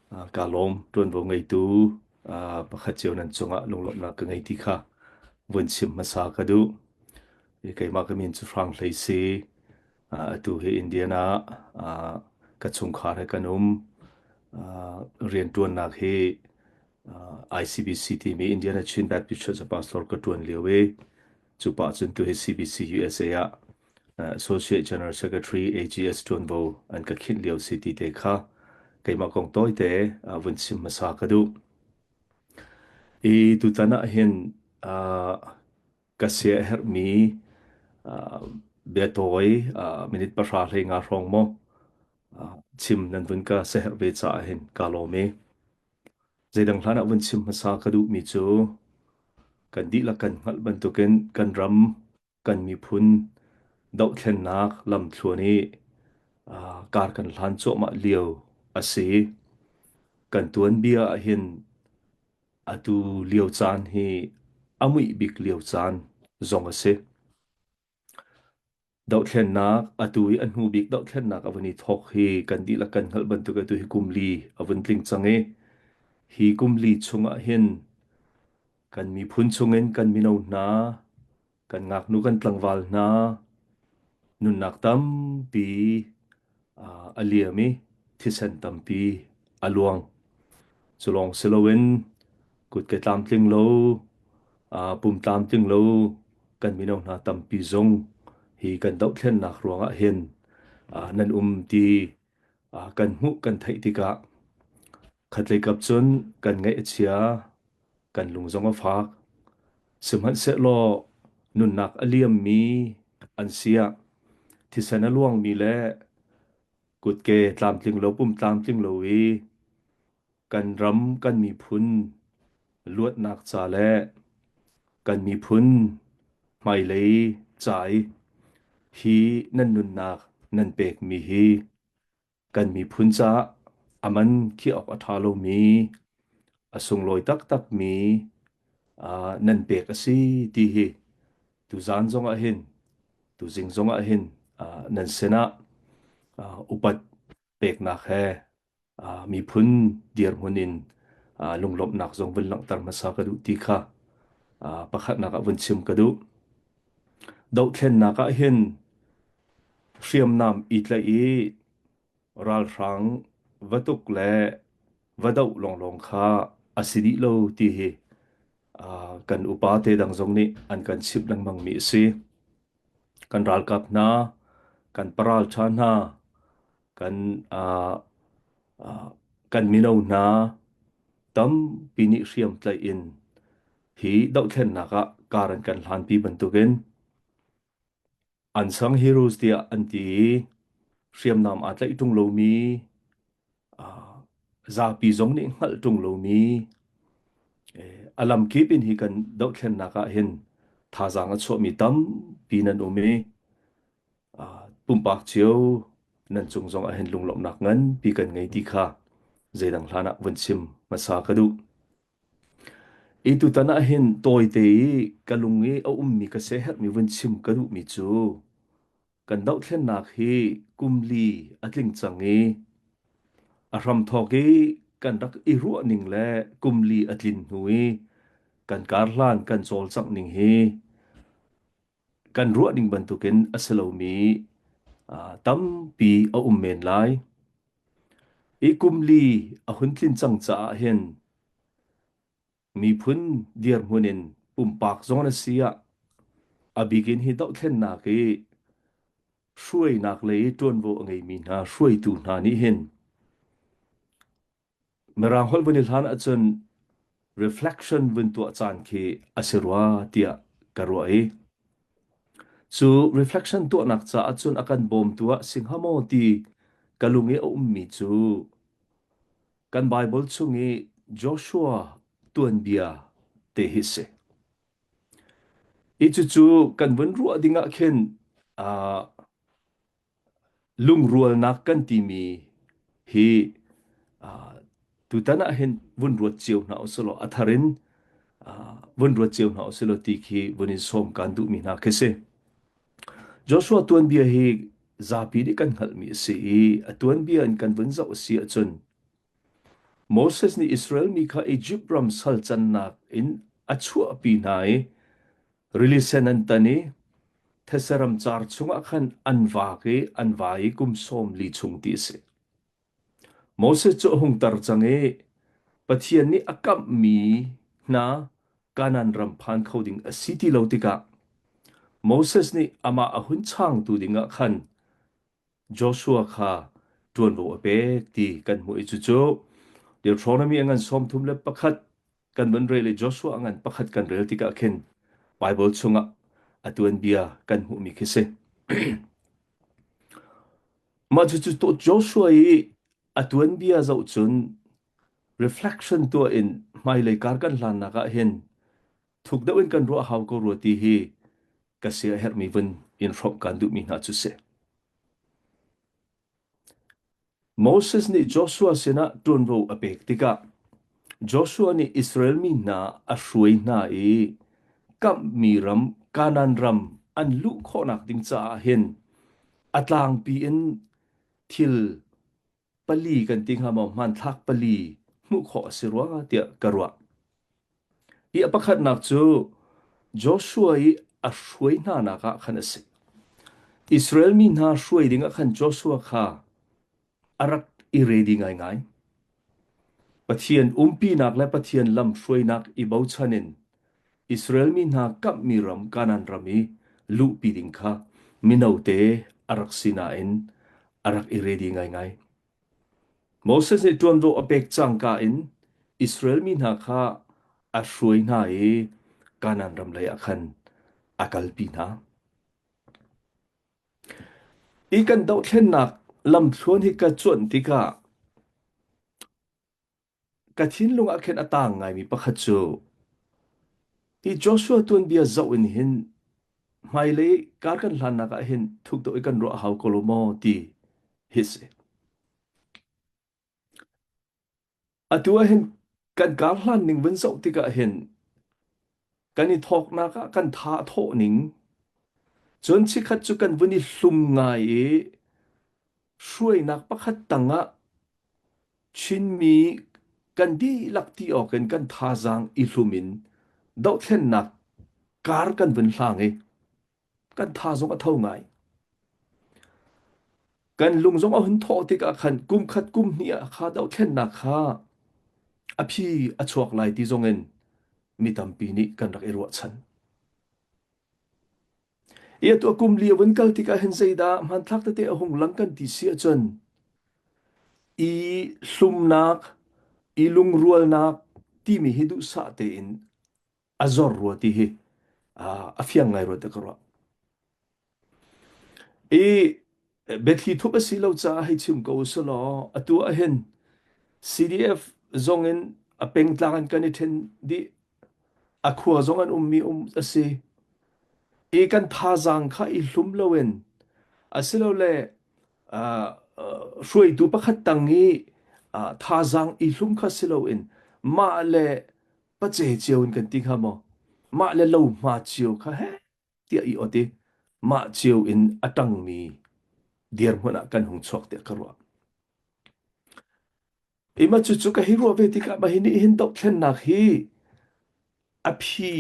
Kaa lawm. Ṭuanvo ngeitu pakhat cio nan cungah lunglawmhnak ka ngei ti kha vun chim hmasa ka duh. Keimah ka min cu Hrang Hlei si. Atu hi Indian ah ka chungkhar he kan um. Rianṭuannak hi ICBC timi Indiana Chin Baptist Church pastor ka ṭuan lio i cu pah cun tu hi CBC USA ah Associate General Secretary AGS ṭuanvo an ka khinh lio si ti te kha keimah kong tawite vun chim hmasa ka duh. I tutan ah hin ka sia a herhmi biatawi minute pahra hlei nga hrawng maw chim nan vun ka siaherh ve caah hin kaa lawm i zeidang hlan ah vun chim hmasa ka duhmi cu kan dihlak kan hngalh bantukin kan ram kan miphun dohthlennak lamthluan i kar kan hlan cuahmah lio a si. Kan tuanbia ah hin atu lio caan hi a muih bik lio caan zong a si. Dohthlennak atu i a hnu bik dohthlennak a vun i thawk hi kan dihlak kan hngalh bantuk atu hi kum li a vun tling cang i hi kum li chungah hin kan miphun chungin kan mino hna kan ngaknu kan tlangval hna nunnak tampi a liam i thisen tampi a luang. Cu lawng si loin kutke tlamtling lo, pum tlamtling lo kan mino hna tampi zong hi kan dohthlennak ruangah hin nan um ti kan hmuh kan theih tikah khatlei kap cun kan ngaih a chia, kan lung zong a fak. Sihmanhsehlaw nunnak a liammi an si ah thisen a luangmi le kutke tlamtling lo pum tlamtling lo i kan ram kan miphun luatnak ca le kan miphun hmailei ca i hi nan nunnak nan pekmi hi kan miphun caah a man khiah awk a ṭha lomi a sunglawi taktakmi nan pek a si ti hi tuzaan zongah hin tuzing zongah hin nan sinah upat peknak he miphun dirhmun in lunglawmhnak zong vun langhter hmasa ka duh ti kha pakhatnak ah vun chim ka duh. Dohthlennak ah hin hriamnam i tlaih i ralhrang va tuk le va doh lawnglawng kha a si dih lo ti hi kan upa te dang zong nih an kan chimh lengmangmi a si. Kan ralkap hna, kan paralṭha hna, kan kan mino hna tampi nih hriamtlaih in hi dohthlennak ah kar an kan hlanpi bantukin unsung heroes tiah an ti i hriamnam aa tlaih ṭung lomi zapi zong nih hngalh ṭung lomi a lamkip in hi kan dohthlennak ah hin thazaang a chuahmi tampi nan um i pumpak cio nan cung zong ah hin lunglawmhnak nganpi kan ngei ti kha zeidang hlan ah vun chim hmasa ka duh. I tutan ah hin tawite i ka lung i a ummi ka siaherhmi vun chim ka duhmi cu kan dohthlennak hi kum li a tling cang i a hramthawk i kan rak i ruah ning le kum li a tlin hnu i kan karhlan kan cawlcangh ning hi kan ruah ning bantukin a si lomi tampi a um men lai. I kum li a hun tlin cang caah hin miphun dirhmun in pumpak zong na si ah a bik in hi dohthlennak i hruainak lei ṭuanvo a ngeimi hna hruaitu hna nih hin Mirang holh vun i hlan ahcun reflection vun tuah caan khi a si rua tiah ka ruah i cu reflection tuahnak caah cun a kan bawmtu ah si hnga maw ti ka lung i a ummi cu kan Bible chung i Joshua tuanbia te hi si. I cucu kan vun ruah ding ah khin uh, Lungrualnak kan timi hi tutan ah hin vun ruat cio hna usih law a thar in vun ruat cio hna usih law ti khi vun in sawm kaan duhmi hna khi si. Joshua tuanbia hi zapi nih kan hngalhmi a si i a tuanbia in kan vun zoh a si ahcun. Moses nih Israel mi kha Izipt ram sal cannak in a chuahpi hna i rili sen an tan i thetse ram car chungah khan an vak i an vai i kum 40 chung ti a si. Moses cu a hung tar cang i Pathian nih a kamhmi hna Kanaan ram phan kho ding a si ti lo tikah Moses nih amah a hun changtu dingah khan Joshua kha ṭuanvo a pek ti kan hmuh i cucu Deuteronomy a ngan 31 kan vun rel i Joshua a ngan pakhat kan rel tikah khin Baibal chungah a tuanbia kan hmuhmi khi si. Mah cucu Joshua i a tuanbia zoh cun reflection tuah in hmailei kar kan hlannak ah hin thuk deuh in kan ruah hau ko rua ti hi ka sia a herhmi vun in hrawmh kan duhmi hna cu si. Moses nih Joshua sinah ṭuanvo a pek tikah Joshua nih Israel mi hna a hruai hna i kamhmi ram Kanaan ram an luh khawhnak ding caah hin a tlangpi in thil pali kan ti hnga maw hmanthlak pali hmuh khawh a si rua tiah ka ruah. Hi a pakhatnak cu Joshua i a hruai hnanak ah khan a si. Israel mi hna hruai dingah khan Joshua kha a rak i ready ngaingai. Pathian umpinak le Pathian lamhruainak i bochan in Israel mi hna kamhmi ram Kanaan ram i luhpi ding kha mino te a rak si nain a rak i ready ngaingai. Moses nih ṭuanvo a pek cangka in Israel mi hna kha a hruai hna i Kanaan ram lei ah khan a kalpi hna. Hi kan dohthlennak lamthluan hi ka cuanh tikah ka thinlung ah khin a taang ngaimi pakhat cu hi Joshua tuanbia zoh in hin hmailei kar kan hlannak ah hin thuk deuh i kan ruah a hau ko lo maw ti hi si. Atu ah hin kan kar hlan ning vun zoh tikah hin kan i thawknak ah kan tha a thawh ning cun chikkhat cu kan vun i hlum ngai i hruainak pakhat tangah Chinmi kan dihlak ti awk in kan thazaang i hlum in dohthlennak kar kan vun hlang i kan tha zong a tho ngai. Kan lung zong a hun thawh tikah khan kum khat kum hnih ah kha dohthlennak kha a phi a chuak lai ti zong in mi tampi nih kan rak i ruahchan. I atu a kum li a vun kal tikah hin zeidah hmanthlak tete a hung lang kan ti si ahcun i hlumnak, i lungrualnak timi hi duhsah tein a zor rua ti hi a fiang ngai rua ti ka ruah. I biathli thup a si lo caah hei chim ko usih law atu ah hin CDF zong in a pengtlang in kan i ṭhen dih. A khua zong an ummi um a si. I kan thazaang kha i hlum loin asilole uh, hruaitu pakhat tang i uh, thazaang i hlum kha si loin mah le pace cio in kan ti hnga maw? Mah le lohma cio kha he tiah i ot i mah cio in a ṭangmi dirhmun ah kan hung chuak tiah ka ruah. Ima cucu ka hi ruah ve tikah mah hi nih hin dohthlennak hi a phi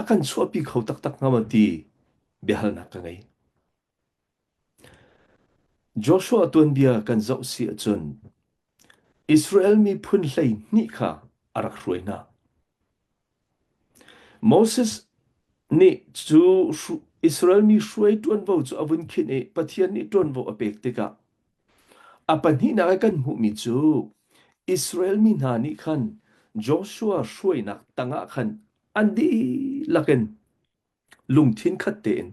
a kan chuahpi kho taktak hnga maw ti biahalnak ka ngei. Joshua tuanbia kan zoh si ahcun Israel miphun 12 kha a rak hruai hna. Moses nih cu Israel mi hruai ṭuanvo cu a vun khinh i Pathian nih ṭuanvo a pek tikah a pahnihnak i kan hmuhmi cu Israel mi hna nih khan Joshua hruainak tangah khan an dihlak in lungthin khat tein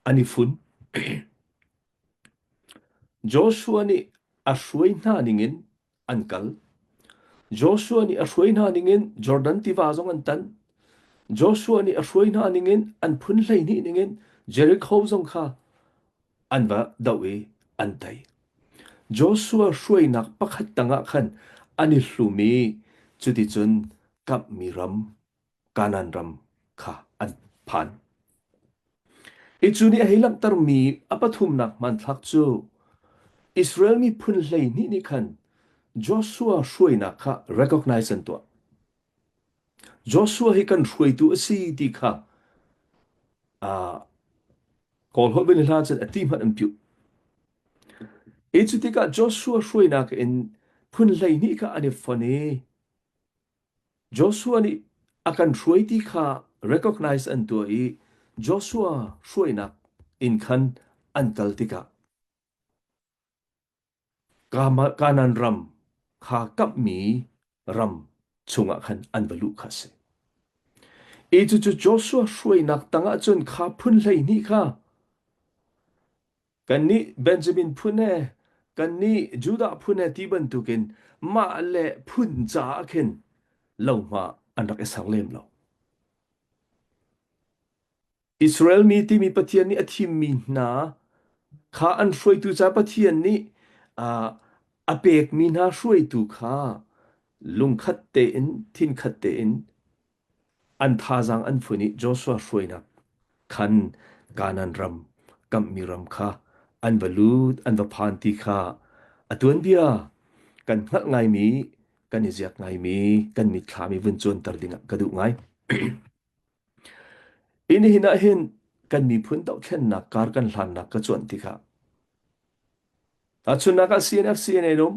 an i fun. Joshua nih a hruai hna ningin an kal. Joshua nih a hruai hna ningin Jordan tiva zong an tan. Joshua nih a hruai hna ningin an phun 12 ningin Jericho zong kha an va doh i an tei. Joshua hruainak pakhat tangah khan an i hlum i cuticun kamhmi ram Kanaan ram kha an phan. Hi cu nih a hei langhtermi a pathumnak hmanthlak cu Israel miphun 12 nih khan. Joshua hruainak kha recognize an tuah. Joshua hi kan hruaitu a si ti kha uh, Kawl holh bin hla cun a ti hmanh an piuh. I cu tikah Joshua hruainak in phun 12 kha an i fon i Joshua nih a kan hruai ti kha recognize an tuah i Joshua hruainak in khan an kal tikah Kanaan ram kha kamhmi ram chungah khan an va luh kha a si. I cucu Joshua hruainak tangah cun kha phun 12 kha Kannih Benjamin phun he, kannih Judah phun he ti bantukin mah le phun caah khin lohma an rak i ser lem lo. Israel mi timi Pathian nih a thimmi hna kha an hruaitu ca Pathian nih uh, a pekmi hna hruaitu kha lungkhat tein, thinkhat tein An thazaang an fun i Joshua hruainak khan Kanaan ram, kamhmi ram kha an va lut, an va phan ti kha a tuanbia kan hngalh ngaimi, kan i ziak ngaimi, kan mitthlam i vun cuanter dingah ka duh ngai. Hi nihin ah hin kan miphun dohthlennak kar kan hlannak ka cuanh tikah tahchunhnak ah CNF CNA um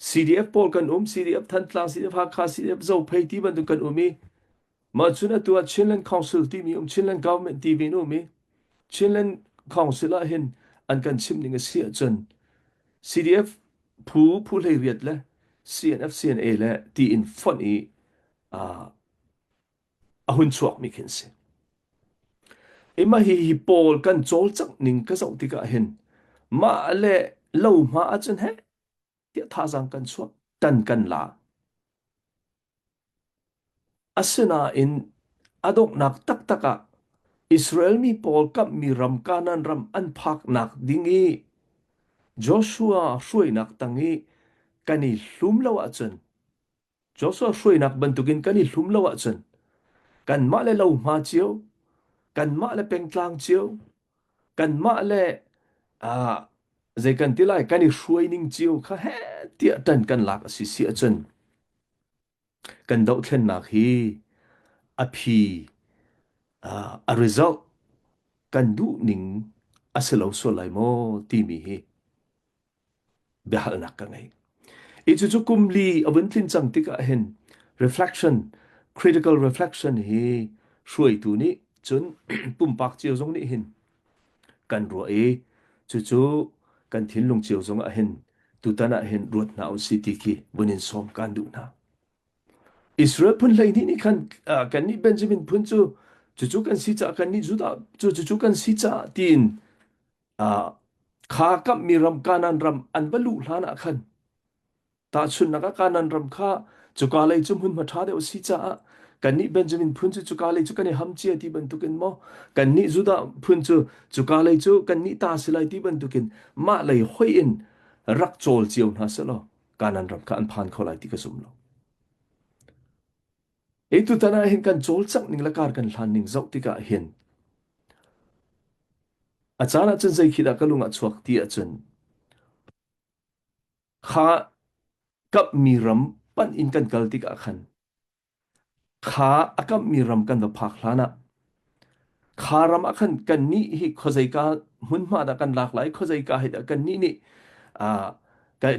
CDF pawl kan um, CDF Thantlang, CDF Hakha, CDF Zophei ti bantuk kan um i mah cun atu ah Chinland Council timi um, Chinland Government timi an um i Chinland Council ah hin an kan chimh ning a si ahcun CDF phu phu 18 le CNF CNA le tiin fonh i uh, a hun chuakmi khi an si. Ima hi hi pawl kan cawlcangh ning ka zoh tikah hin mah le lo hma ahcun he tiah thazaang kan chuah tan kan la. Asinain a donghnak taktak ah Israel mi pawl kamhmi ram Kanaan ram an phaknak ding i Joshua hruainak tang i kan i hlum lo ahcun Joshua hruainak bantukin kan i hlum lo ahcun kanmah le lohma cio, kanmah le pengtlang cio, kanmah le uh, zei kan ti lai kan i hruai ning cio kha he tiah ṭan kan lak a si si ahcun kan dohthlennak hi a phi uh, a result kan duh ning a si lo sual lai maw timi hi biahalnak ka ngei. I cucu kum li a vun tlin cang tikah hin reflection, critical reflection hi hruaitu nih cun pumpak cio zong nih hin kan ruah i cucu kan thinlung cio zong ah hin tutan ah hin ruat hna usih ti khi vun in sawm kan duh hna. Israel phun 12 nih khan kannih Benjamin phun cu cucu kan si caah kannih Judah cu cucu kan si caah tiin Kha kamhmi ram Kanaan ram an va luh hlanah khan tahchunhnak ah Kanaan ram kha cuka lei cu hmunhma ṭha deuh a si caah kannih Benjamin phun cu cuka lei cu kan i ham cia ti bantukin maw kannih Judah phun cu cuka lei cu kannih ta si lai ti bantukin mah lei hoih in rak cawl cio hna seh law Kanaan ram kha an phan kho lai ti ka zum lo. Hi tutan ah hin kan cawlcangh ning le kar kan hlan ning zoh tikah hin a caan ah cun zei khi dah ka lung ah chuak ti ahcun kha kamhmi ram panh in kan kal tikah khan kha a kamhmi ram kan va phak hlan ah kha ram ah khan kannih hi khuazeika hmunhma dah kan lak lai khuazeika hi dah kannih nih ah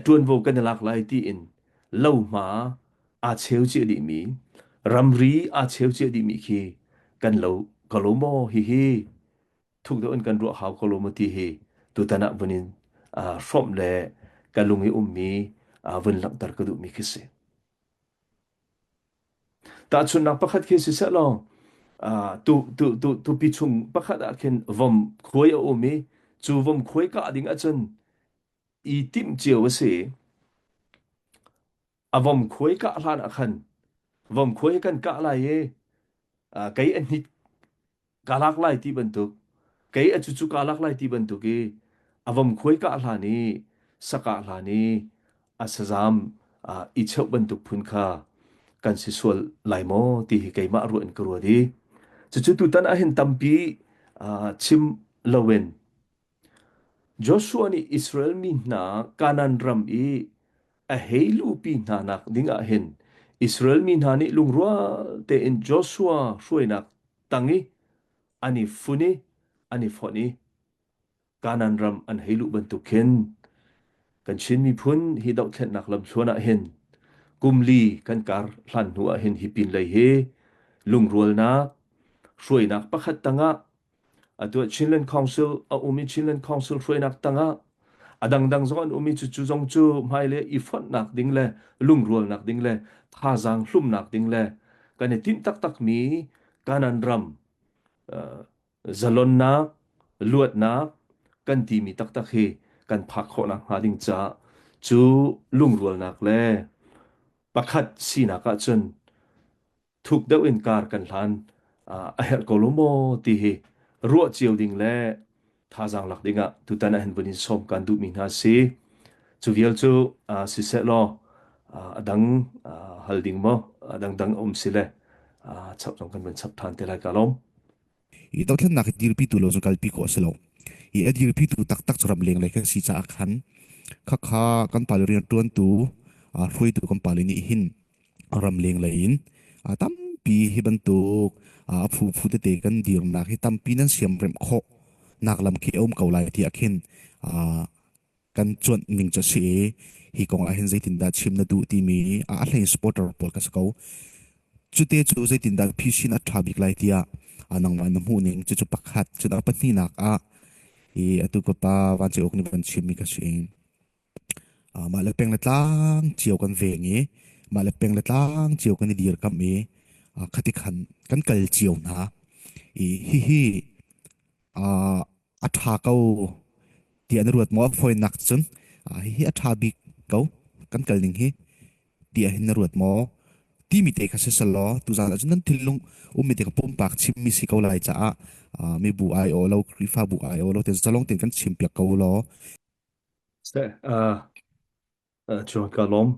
ṭuanvo kan i lak lai tiin lohma aa cheu cia dihmi, ramri aa cheu cia dihmi khi kan lo ko lo maw hihi thuk deuh in kan ruah hau ko lo maw ti hi tutan ah vun in hrawmh le ka lung i ummi vun langhter ka duhmi khi si. Tahchunhnak pakhat khi si seh law tu tu tu tupi chung pakhat ah khin vom khuai a um i cu vom khuai kah ding ahcun i timh cio a si. A vomkhuai kah hlan ah khan vomkhuai hi kan kah lai i kei a hnit ka lak lai ti bantuk kei a cucu ka lak lai ti bantuk i a vomkhuai kah hlan i sakah hlan i a sazam i cheuh bantuk phun kha kan si sual lai maw ti hi keimah ruah in ka ruat i cucu tutan ah hin tampi chim loin Joshua nih Israel mi hna Kanaan ram i. a hei luhpi hna nak ding ah hin Israel mi hna nih lungrual tein Joshua hruainak tang i an i fun i an i fonh i Kanaan ram an hei luh bantuk khin kan Chin miphun hi dohthlennak lamthluan ah hin kum li kan kar hlan hnu ah hin hi pinlei hi lungrualnak hruainak pakhat tangah atu ah Chinland Council a um i Chinland Council hruainak tangah a dangdang zong an um i cucu zong cu hmailei i fonhnak ding le lungrualnak ding le thazaang hlumnak ding le kan i timh taktakmi Kanaan ram uh, zalonnak, luatnak kan timi taktak hi kan phak khawhnak hnga ding caah cu lungrualnak le pakhat sinak ahcun thuk deuh in kar kan hlan a herh ko lo maw ti hi ruah cio ding le thazaang lak ding ah tutan ah hin vun in sawm kan duhmi hna si. Cu vial cu siseh law a dang hal ding maw a dangdang a um si le chap zong kan vun chap than te lai ka lawm. Hi dothlennak hi dirpitu lo cu kalpi khawh a si lo. Hi a dirpitu taktak cu ramleng lei kan si caah khan khakha kan pale rianṭuantu hruaitu kan pale nih hin ramleng lei in tampi hi bantuk a phuphu tete kan dirnak hi tampi nan siamremh khawh nak lam khi a um ko lai tiah khin kan cuanh ning cu a si i hi kong ah hin zeitindah chim na duh timi a hlei supporter pawl ka si ko. Cute cu zeitindah phisin a ṭha bik lai tiah nangmah na hmuh ning cucu pakhat cun a pahnihnak ah i atu ka pa Van Ceu Uk nih van chimmi ka si. Mah le peng le tlang cio kan veng i mah le peng le tlang cio kan i dirkamh i khati khan kan kal cio hna. I hihi a ṭha ko tiah na ruat maw? A fawinak cun hihi a ṭha bik ko kan kal ning hi tiah hin na ruat maw? Timi te kha si selaw tuzaan ahcun nan thinlung ummi te kha pumpak chimmi si ko lai caah mibu ai-aw lo Khrihfabu ai-aw lo te zalong tein kan chimpiak ko law. Seh, chuan ka lawm.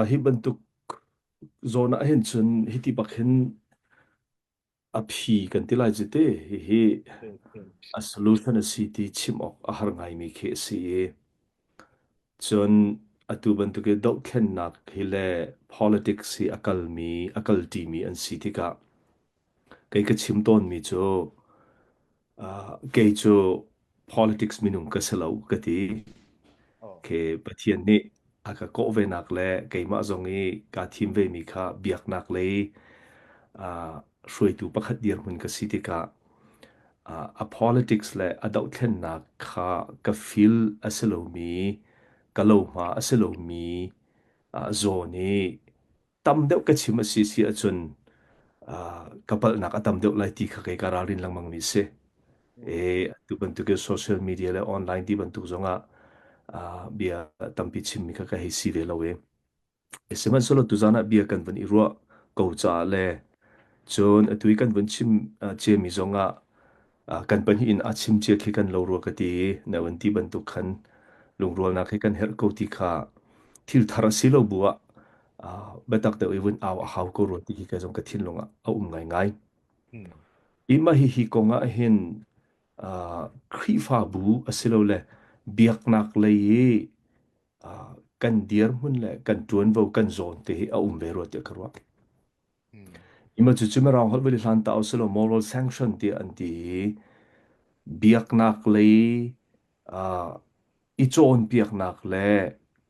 Hi bantuk zawn ah hin cun hiti bak hin a phi kan ti lai cu te hihi a solution a si ti chim awk a har ngaimi khi a si i cun atu bantuk i dohthlennak hi le politics hi a kalmi a kalṭimi an si tikah kei ka chim tawnmi cu Kei cu politics minung ka si lo ka ti. Khi Pathian nih a ka kawh venak le keimah zong i kaa thim vemi kha biaknak lei hruaitu pakhat dirhmun ka si tikah a politics le a dohthlennak kha ka feel a si lomi, ka lohma a si lomi zawn i tam deuh ka chim a si si ahcun ka palhnak a tam deuh lai ti kha kei ka ralrin lengmang mi si. E tu bantuk social media le online ti bantuk zongah bia tampi chimmi kha ka hei si ve lo e. Sihmanhsehlaw tuzan ah bia kan van i ruah ko caah le cun atu i kan vun chim ciami zongah kan pahnih in a chim cia khi kan lo rua ka ti i na van ti bantuk khan lungrualnak hi kan herh ko ti kha thil thar a si lo bu ah biatak deuh i vun au a hau ko rua ti khi kei zong ka thinlung ah a um ngaingai. Ima hi hi kong ah hin Khrihfabu asilole biaknak lei i kan dirhmun le kan ṭuanvo kan zawn te hi a um ve rua tiah ka ruah. Ima cucu Mirang holh veli hlan ta usilo moral sanction tiah an ti i biaknak lei i cawnpiaknak le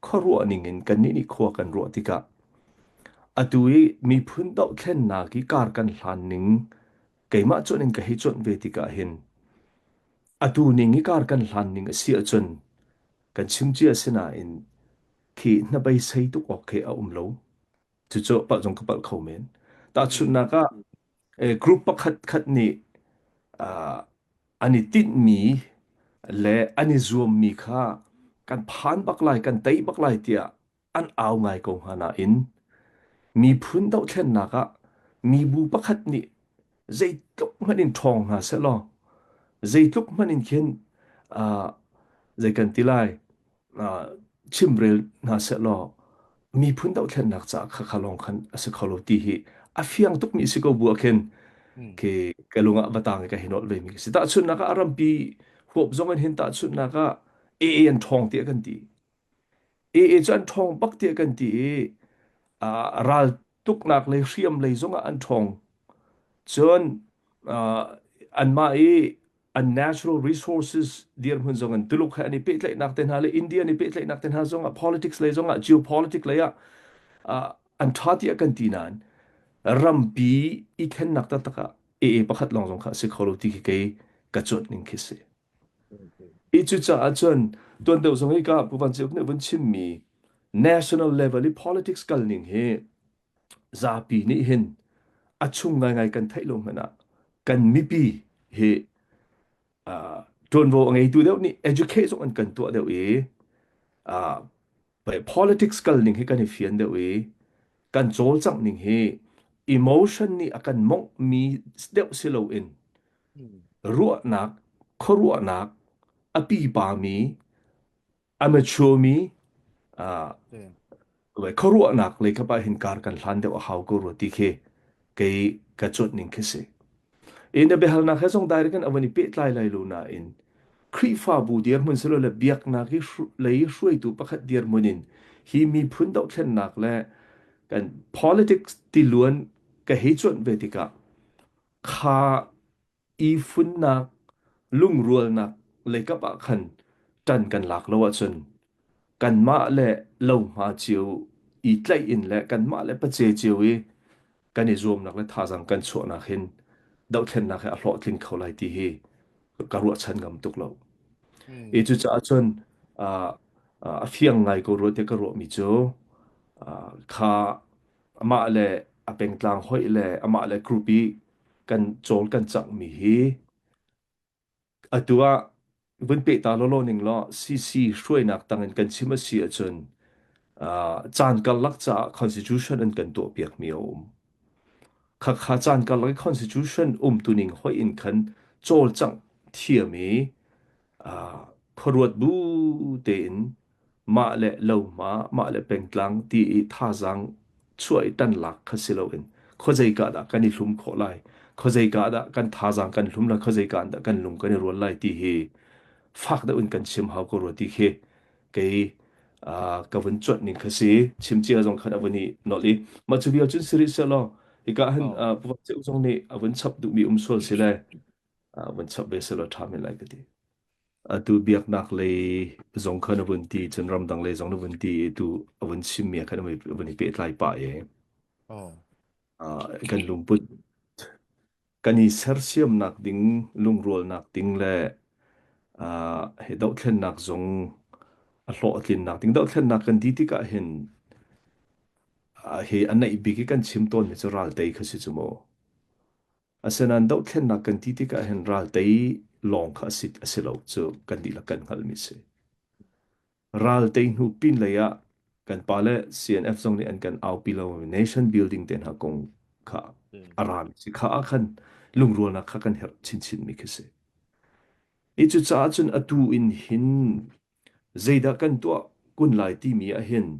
khuaruah ning in kannih nih khua kan ruah tikah atu i miphun dohthlennak i kar kan hlan ning keimah cuanh in ka hei cuanh ve tikah hin atu ning i kar kan hlan ning a si ahcun kan chim cia sinain khi hnabeisei tuk awk khi a um lo. Cucu palh zong ka palh kho men. Tahchunhnak ah group pakhat khat nih an i tinhmi le an i zuammi kha kan phan bak lai, kan tei bak lai tiah an au ngai ko hnga nain miphun dohthlennak ah mibu pakhat nih zeitluk hmanh in ṭhawng hna sehlaw zeitluk hmanh in khin zei kan ti lai chimrel hna sehlaw miphun dohthlennak caah khakha lawng khan a si kho lo ti hi a fiang tukmi si ko bu ah khin khi ka lung ah va tang i ka hei nolh ve mi si. Tahchunhnak ah a rampi huap zong in hin tahchunhnak ah AA an ṭhawng tiah kan ti. AA cu an ṭhawng bak tiah kan ti i ral tuknak lei hriam lei zongah an ṭhawng. Cun anmah i an natural resources dirhmun zong in Tuluk he an i pehtlaihnak te hna le India an i pehtlaihnak te hna zongah politics lei zongah geopolitics lei ah an ṭha tiah kan ti nain rampi i thlennak taktak ah AA pakhat lawng zong kha a si kho lo ti khi kei ka cuanh ning khi si. I cucaah cun tuan deuh zong hi ka Pu Van Ceu nih vun chimmi national level i politics kal ning hi zapi nih hin a chung ngaingai kan theih lo hmanh ah kan mipi hi ṭuanvo a ngeitu deuh nih educate zong an kan tuah deuh i politics kal ning hi kan i fian deuh i kan cawlcangh ning hi emotion nih a kan monghmi deuh si loin ruahnak khuaruahnak a pipami a mature mi khuaruahnak lei kap ah hin kar kan hlan deuh a hau ko rua ti khi kei ka cuanh ning khi si. I na biahalnak he zong direct in a van i pehtlai lai lo nain Khrihfabu dirhmun silole biaknak i lei hruaitu pakhat dirhmun in hi miphun dohthlennak le kan politics tiluan ka hei cuanh ve tikah kha i funnak lungrualnak leikap ah khan ṭan kan lak lo ahcun kanmah le lohma cio i tlaih in le kanmah le pace cio i kan i zuamnak le thazaang kan chuahnak hin dohthlennak hi a hlawhtling kho lai ti hi ka ruahchan ngam tuk lo. I cucaah cun a fiang ngai ko rua tiah ka ruahmi cu kha amah le a pengtlang hoih le amah le group i kan cawl kan canghmi hi atu ah vun peh ta lawlaw ning law CC hruainak tangin kan chim a si ahcun caan karlak caah constitution an kan tuahpiakmi a um. Khakha caan karlak i constitution umtuning hoih in khan cawlcangh thiam i khuaruat bu tein mah le lohma, mah le pengtlang ti i thazaang chuah i tan lak kha si loin khuazeika dah kan i hlum khawh lai, khuazeika dah kan thazaang kan hlum lai, khuazeika dah kan lung kan i rual lai ti hi fak deuh in kan chim hau ko rua ti khi kei ka vun cuanh ning kha si chim cia zong khan a vun i nolh i mah cu vial cun si rih sehlaw hika hin Pu Van Ceu zong nih a vun chap duhmi um sual si le vun chap ve sehlaw ṭha men lai ka ti. Atu biaknak lei zong kha na vun ti, cun ramdang lei zong na vun ti i tu a vun chimmi ah khan a vun i pehtlai pah i kan lungput kan i sersiamnak ding, lungrualnak ding le hi dohthlennak zong a hlawhtlinnak ding dohthlennak kan ti tikah hin hi a naih bik i kan chim tawnmi cu raltei kha si cu mu. Asinain dohthlennak kan ti tikah hin raltei lawng kha a si, a si lo cu kan dihlak kan hngalhmi a si. Raltei hnu pinlei ah kan pale CNF zong nih an kan aupi lo nation building te hna kong kha a rami si. Kha ah khan lungrualnak kha kan herh chinchinmi khi si. I cucaah cun atu in hin zeidah kan tuah kun lai timi ah hin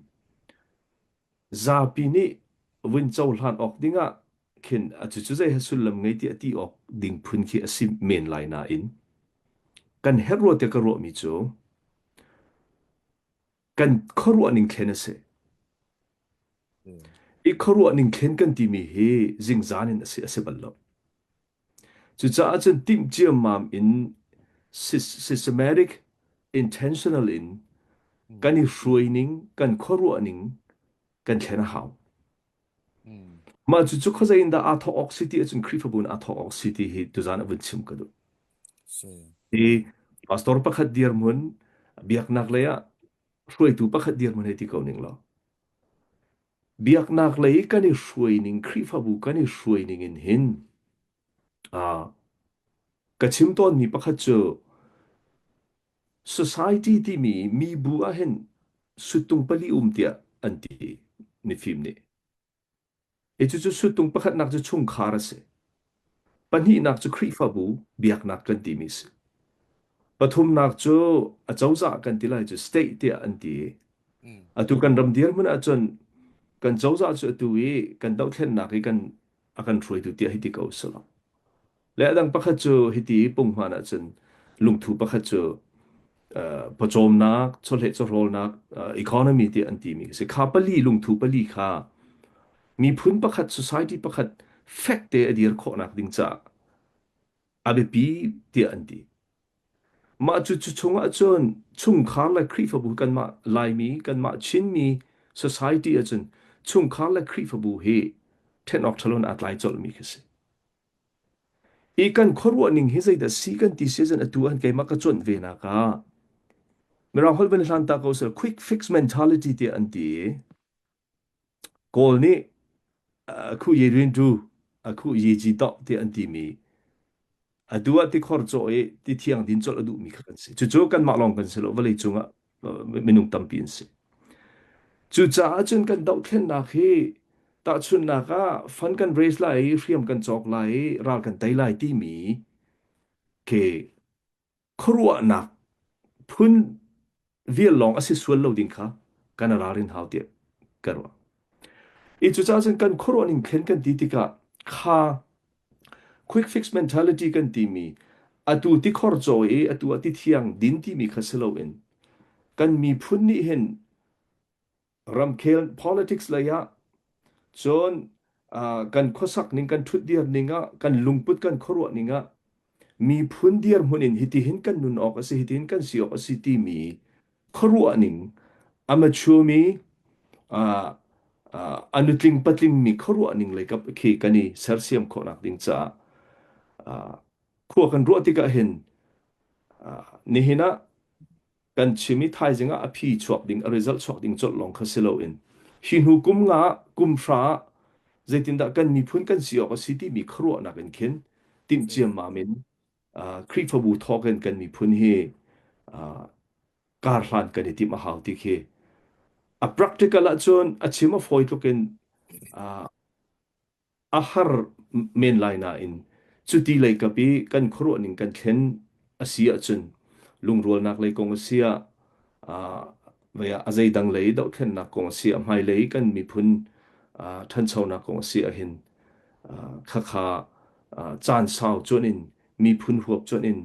Zapi nih vun cohlan awk dingah khin a cucu zei he sullam ngei tiah ti awk ding phun khi a si men lai nain kan herh rua tiah ka ruahmi cu kan khuaruah ning thlen a si. I khuaruah ning thlen kan timi hi zingzan in a si a si bal lo. Cucaah cun timh ciammam in systematic, intentional in kan i hruaining, kan khuaruahning kan thlen a hau. Mah cucu khuazei in dah aa thawk awk si ti ahcun Khrihfabu in aa thawk awk si ti hi tuzaan ah vun chim ka duh. Hi pastor pakhat dirhmun, biaknak lei ah hruaitu pakhat dirhmun hei ti ko ning law, Biaknak lei kan i hruaining, Khrihfabu kan i hruaining in hin ka chim tawnmi pakhat cu society timi mibu ahhin suttung pali um tiah an ti mifim nih. Hi cucu suttung pakhatnak cu chungkhar a si. Pahnihnak cu Khrihfabu biaknak kan timi a si. Pathumnak cu acozah kan ti lai cu state tiah an ti. Atu kan ram dirhmun ahcun kan cozah cu atu i kan dohthlennak i kan a kan hruaitu tiah hiti ko si lo. Le a dang pakhat cu hiti punghman ahcun lungthu pakhat cu. Pawcawmnak, chawleh chawhrawlnak, economy ti an timi si. Kha pali lungthu pali kha miphun pakhat, society pakhat fek te a dir khawhnak ding caah a biapi tiah an ti. Mah cu cu chungah cun chungkhar le Khrihfabu kanmah Laimi, kanmah Chinmi society ahcun chungkhar le Khrihfabu hi ṭhen awk ṭhalo in aa tlai colhmi khi si. I kan khuaruah ning hi zeidah si kan ti si ahcun atu an keimah ka cuanh ve nak ah Mirang holh van hlan ta ko seh quick fix mentality tiah an ti i Kawl nih a khu ye rin tu a khu ye ji to tiah an timi atu ah tikhor cawh i ti thiang din colh a duhmi kha kan si. Cucu kanmah lawng kan si lo vawlei cungah minung tampi an si. Cucaah cun kan dohthlennak hi tahchunhnak ah fund kan raise lai i hriam kan cawk lai i ral kan tei lai timi khi khuaruahnak phun vial lawng a si sual lo ding kha kan ralrin hau tiah ka ruah. I cucaah cun kan khuaruah ning thlen kan ti tikah kha quick fix mentality kan timi atu tikhor caw i atu ah ti thiang din timi kha si loin kan miphun nih hin ramkhel politics lei ah cun kan khuasak ning kan ṭhutdir ning ah kan lungput kan khuaruah ning ah miphun dirhmun in hitihin kan nun awk a si hitihin kan si awk a si timi khuaruah ning a mature mi a nutling patling mi khuaruah ning lei kap khi kan i sersiam khawhnak ding caah khua kan ruah tikah hin nihin ah kan chim i thaizing ah a phi chuak ding a result chuak ding colh lawng kha si loin hi hnu kum nga kum hra zeitindah kan miphun kan si awk a si timi khuaruahnak in khin timh ciammam in Khrihfabu thawk in kan miphun hi kar hlan kan i timh a hau ti khi a practical ahcun a chim a fawi tluk in a har men lai nain cuti lei kap i kan khuaruah ning kan thlen a si ahcun lungrualnak lei kong a si ah a zeidang lei dohthlennak kong a si ah hmailei kan miphun ṭhanchonak kong a si ahhin khakha caan sau cuanh in miphun huap cuanh in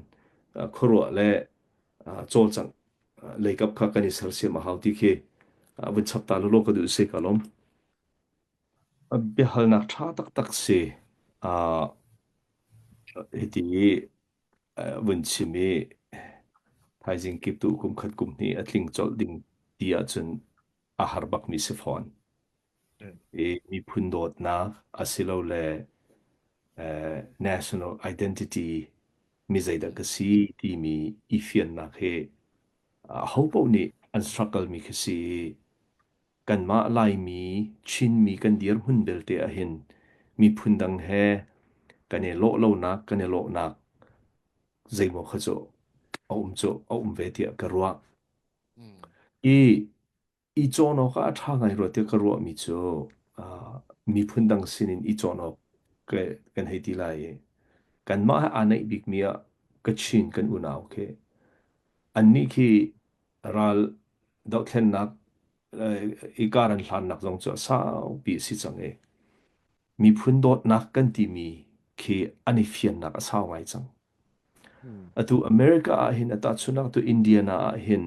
khuaruah le cawlcangh leikap kha kan i sersiam a hau ti khi vun chap ta lawlaw ka duh si ka lawm. Biahalnak ṭha taktak si. Hiti vun chim i thaizing kip tu kum khat kum hnih a tling colh ding ti ahcun a har bakmi si fawn. I miphun dawtnak asilole national identity mi zeidah ka si timi i fiannak hi ahopaoh nih an struggle mi khi si i Kanmah Laimi, Chinmi kan dirhmun belte ahhin miphun dang he kan i lawh lonak, kan i lawhnak zeimaw kha cu a um cu a um ve tiah ka ruah. I i cawn awk ah a ṭha ngai rua tiah ka ruahmi cu uh, miphun dang sinin i cawn awk kan hei ti lai i kanmah he aa naih bikmi ah Kachin kan unau khi annih khi ral dohthlennak i kar an hlannak zong cu a saupi a si cang i miphun dawtnak kan timi khi an i fiannak a sau ngai cang. Atu America ah hin a tahchunhnak tu Indiana ah hin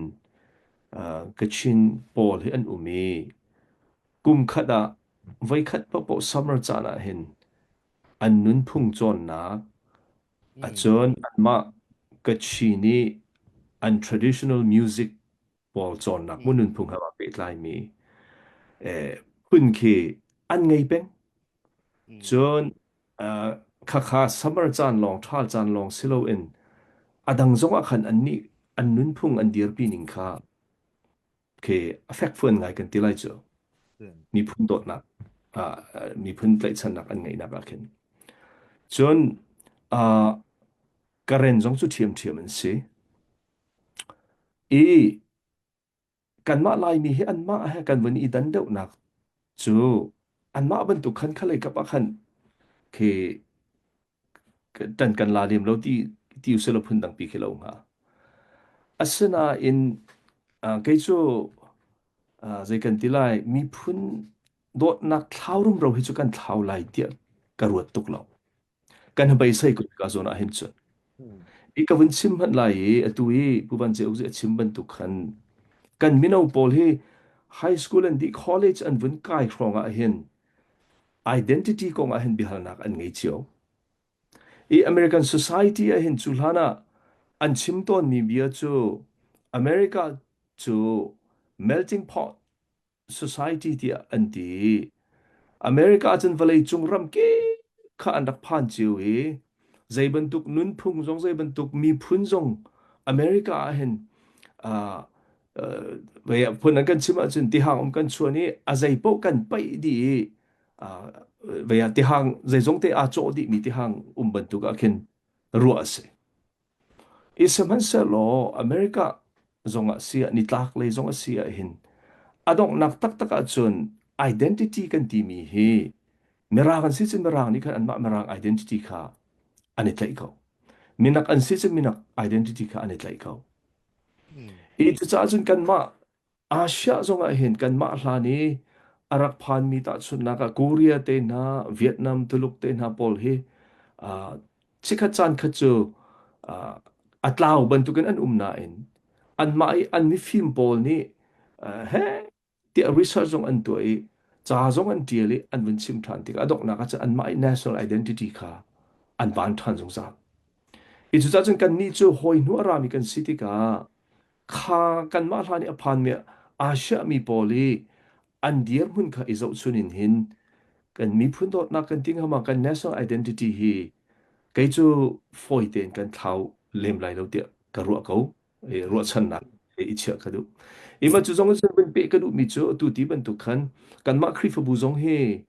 Kachin pawl hi an um i kum khat ah voikhat paohpaoh summer caan ah hin an nunphung cawnnak Acun anmah Kachin i an traditional music pawl cawnnak mu nunphung he aa pehtlaimi phun khi an ngei peng. Cun khakha summer caan lawng, ṭhal caan lawng si loin a dang zongah khan annih an nunphung an dirpi ning kha khi a fekfuan ngai kan ti lai cu. Miphun dawtnak, miphun tlaihchannak an ngeihnak ah khin. Cun Karen zong cu ṭhiamṭhiam an si. I kanmah Laimi hi anmah he kan vun i dan deuhnak cu anmah bantuk khan khalei kap ah khan khi ṭan kan la lem lo ti ti usila phun dangpi khi lo hnga. Asinain kei cu zei kan ti lai miphun dawtnak thlau rumro hi cu kan thlau lai tiah ka ruat tuk lo. Kan beisei ko ka zawn ah hin cun. I ka vun chim hmanh lai i atu i Pu Van Ceu a chim bantuk khan kan mino pawl hi high school an dih college an vun kai hrawng ah hin identity kong ah hin biahalnak an ngei cio. I American society ah hin cu hlan ah an chim tawnmi bia cu America cu melting pot society tiah an ti. America ahcun vawleicung ram kip kha an rak phan cio i zei bantuk nunphung zong zei bantuk miphun zong America ah hin uh, uh, phun an kan chim ahcun tihang um kan chuan i a zei paoh kan paih dih i uh, vei ah tihang zeizong te aa cawh dihmi tihang um bantuk ah khin ruah a si. I sihmanhsehlaw America zongah si ah nitlaklei zong a si ah hin a donghnak taktak ahcun identity kan timi hi Mirang an si cun Mirang nih khan anmah Mirang identity kha an i tlaih ko. Minak an si cun minak identity kha an i tlaih ko. I cucaah cun kanmah Asia zongah hin kanmah hlan i a rak phanmi tahchunhnak ah Korea te hna, Vietnam, Tuluk te hna pawl hi uh, chikkhat caan khat cu uh, a tlau bantukin an um nain anmah i an mifim pawl nih uh, he tiah research zong an tuah i ca zong an ṭial i an vun chim ṭhan tikah a donghnak ah cun anmah i national identity kha an van ṭhan zungzal. I cucaah cun kannih cu hawi hnu a rami kan si tikah kha kanmah hlan i a phanmi Asia mi pawl i an dirhmun kha i zohchun in hin kan miphun dawtnak kan ti hnga ma kan national identity hi kei cu fawi tein kan thlau lem lai lo tiah ka ruah ko i ruahchannak i chiah ka duh. Ima cu zong cun vun peh ka duhmi cu atu ti bantuk khan kanmah Khrihfabu zong hi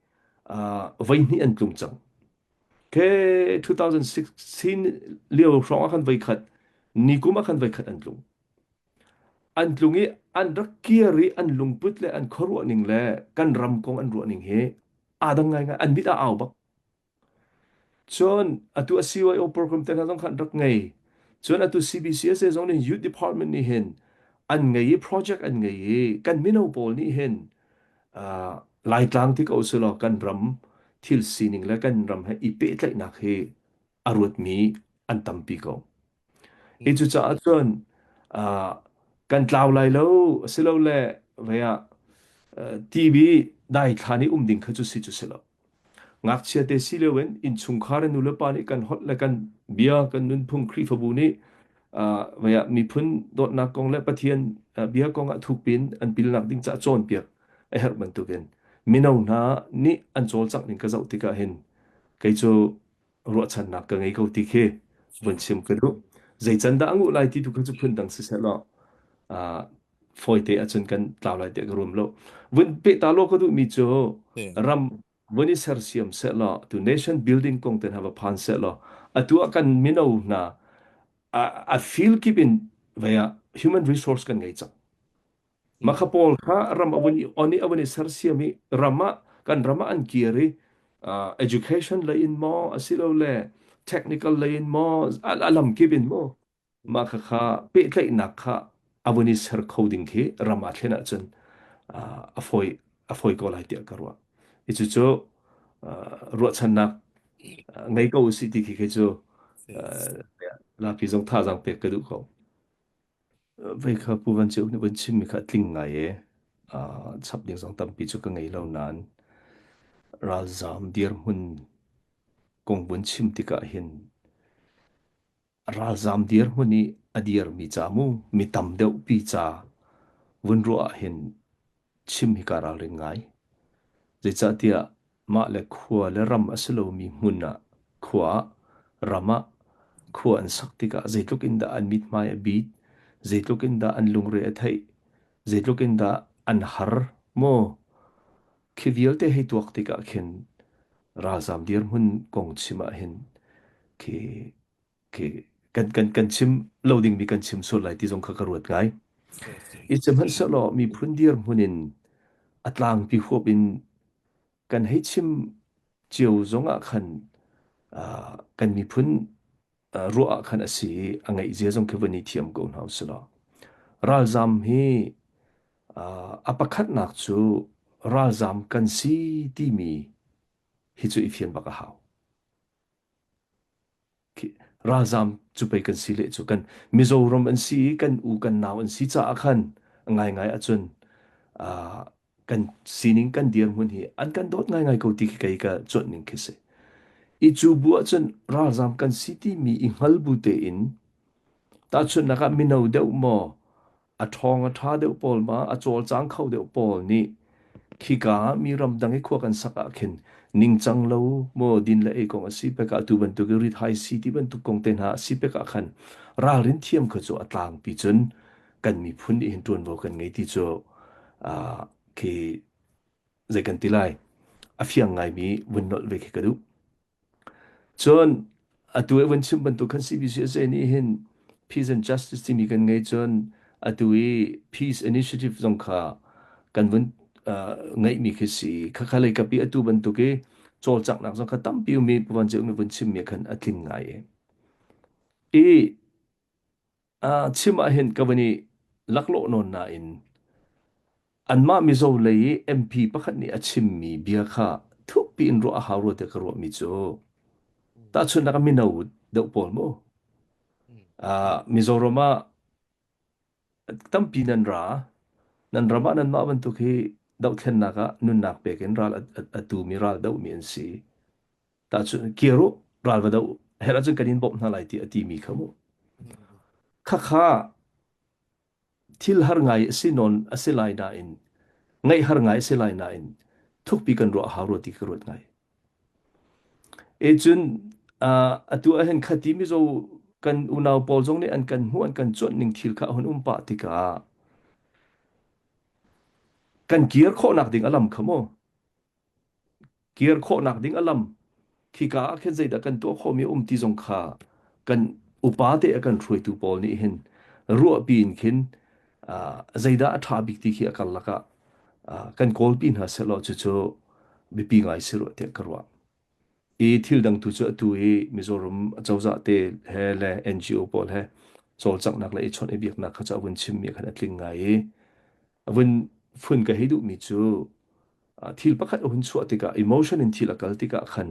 voi hnih an tlung cang. Ke 2016 lio hrawng ah khan voikhat nikum ah khan voikhat an tlung. An tlung i an rak kir i an lungput le an khuaruah ning le kan ram kong an ruah ning hi aa dang ngaingai an mit a au bak. Cun atu a CYO program te hna zong khan rak ngei. Cun atu CBCSA zong nih Youth Department nih hin an ngei i project an ngei i kan mino pawl nih hin Laitlang ti ko usih law kan ram thil sining le kan ram he i pehtlaihnak hi a ruatmi an tampi ko. Hi cucaah cun kan tlau lai lo asilole vei ah TV daithlan i um ding kha cu si cu si lo. Ngakchia te si lio in innchungkhar in nulepa nih kan holh le kan bia kan nunphung Khrihfabu nih vei ah miphun dawtnak kong le Pathian bia kong ah thukpi in an pilnak ding caah cawnpiak a herh bantukin mino hna nih an cawlcangh ning ka zoh tikah hin kei cu ruahchannak ka ngei ko ti khi vun chim ka duh. Zei can dah a nguh lai ti tu kha cu phundang siseh law fawite ahcun kan tlau lai tiah ka rum lo. Vun peh ta law ka duhmi cu ram vun i sersiam seh law tu nation building kong te hna va phan seh law atu ah kan mino hna a field kip in vei ah human resource kan ngei cang. Makha pawl kha ram a vun i on i a vun i sersiam i ram ah kan ram ah an kir i education lei in maw asilole technical lei in maw a lam kip in maw mah khakha pehtlaihnak kha a vun i ser kho ding khi ram aa thlen ahcun a fawi a fawi ko lai tiah ka ruah. Hi cucu ruahchannak ngei ko usih ti khi khi cu lapi zong thazaang pek ka duh ko. Vei kha Pu Van Ceu nih van chimmi kha a tling ngai i chap ding zong tampi cu ka ngei lo nain ralzaam dirhmun kong vun chim tikah hin ralzaam dirhmun i a dirmi ca mu mi tam deuhpi ca vun ruah ah hin chim hi kaa ralring ngai. Zeicahtiah mah le khua le ram a si lomi hmun ah khua ah ram ah khua an sak tikah zeitluk in dah an mithmai a bit, zeitluk in dah an lungre a theih, zeitluk in dah an har maw khi vialte hei tuak tikah khin ralzaam dirhmun kong chim ah hin khi khi kan kan kan chim lo dingmi kan chim sual lai ti zong kha ka ruat ngai. I sihmanhsehlaw miphun dirhmun in a tlangpi huap in kan hei chim cio zong ah khan kan miphun ruah ah khan a si i a ngeih zia zong khi van i thiam ko hna usih law ralzam hi a pakhatnak cu ralzam kan si timi hi cu i fian bak a hau. Ralzam Cu pei kan si leh cu kan Mizoram an si i kan u kan nau an si caah khan ngaingai ahcun kan sining kan dirhmun hi an kan dawt ngaingai ko ti khi kei ka cuanh ning khi si. I cu bu ahcun ralzam kan si timi i hngal bu tein tahchunhnak ah mino deuh maw a ṭhawng a ṭha deuh pawl ma a cawlcang kho deuh pawl nih khika ah mi ramdang i khua kan sak ah khin ningcang lo maw din le ei kong a si pek ah tu bantuk i rit-hai si ti bantuk kong te hna a si pek ah khan ralrin thiam kha cu a tlangpi cun kan miphun nih hin ṭuanvo kan ngei ti cu khi zei kan ti lai a fiang ngaimi vun nolh ve khi ka duh. Cun atu i vun chim bantuk khan CBCUSA nih hin Peace and Justice timi kan ngei cun atu i Peace Initiative zong kha kan vun ngeihmi khi si. Khakha lei kap i atu bantuk i cawlcanghnak zong kha tampi um i Pu Van Ceu nih vun chimmi khan a tling ngai i. I chim ah hin ka van i laklawh nawn nain anmah Mizo lei i MP pakhat nih a chimmi bia kha thukpi in ruah a hau rua tiah ka ruahmi cu tahchunhnak ah mino deuh pawl mu Mizoram ah tampi nan ra nan ram ah nanmah bantuk hi dohthlennak ah nunnak pek in ral a tumi ral dohmi an si tahchun kir u ral va do herh ahcun kan in bawmh hna lai ti a timi kha mu khakha thil har ngai a si nawn a si lai nain ngaih har ngai a si lai nain thukpi kan ruah hau rua ti ka ruat ngai e cun atu ah hin khati mizo kan unau pawl zong nih an kan hmuh an kan cuanh ning thil kha a hun um pah tikah kan kir khawhnak ding a lam kha mu Kir khawhnak ding a lam khika ah khin zeidah kan tuah khawhmi a um ti zong kha kan upa te a kan hruaitu pawl nih hin ruahpi in khin zeidah a ṭha bik ti khi a karlak ah kan kawlpi hna sehlaw cucu biapi ngai si rua tiah ka ruah. I thil dang tu cu atu i Mizoram acozah te he le NGO pawl he cawlcanghnak le i chawnh i biaknak kha cu a vun chimmi khan a tling ngai i a vun fun ka hei duhmi cu thil pakhat a hun chuah tikah emotion in thil a kal tikah khan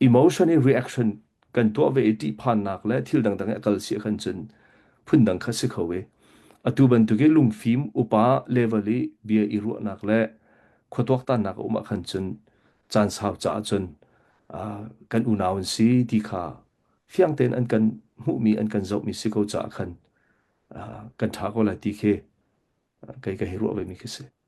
emotion in reaction kan tuah ve i ṭihphannak le thil dangdang i a kal si khan cun phundang kha si kho i atu bantuk i lungfim upa level i bia i ruahnak le khua tuaktannak a um ah khan cun caan sau caah cun kan unau an si ti kha fiang tein an kan hmuhmi an kan zohmi si ko caah khan kan ṭha ko lai ti khi kei ka hei ruah ve mi khi si.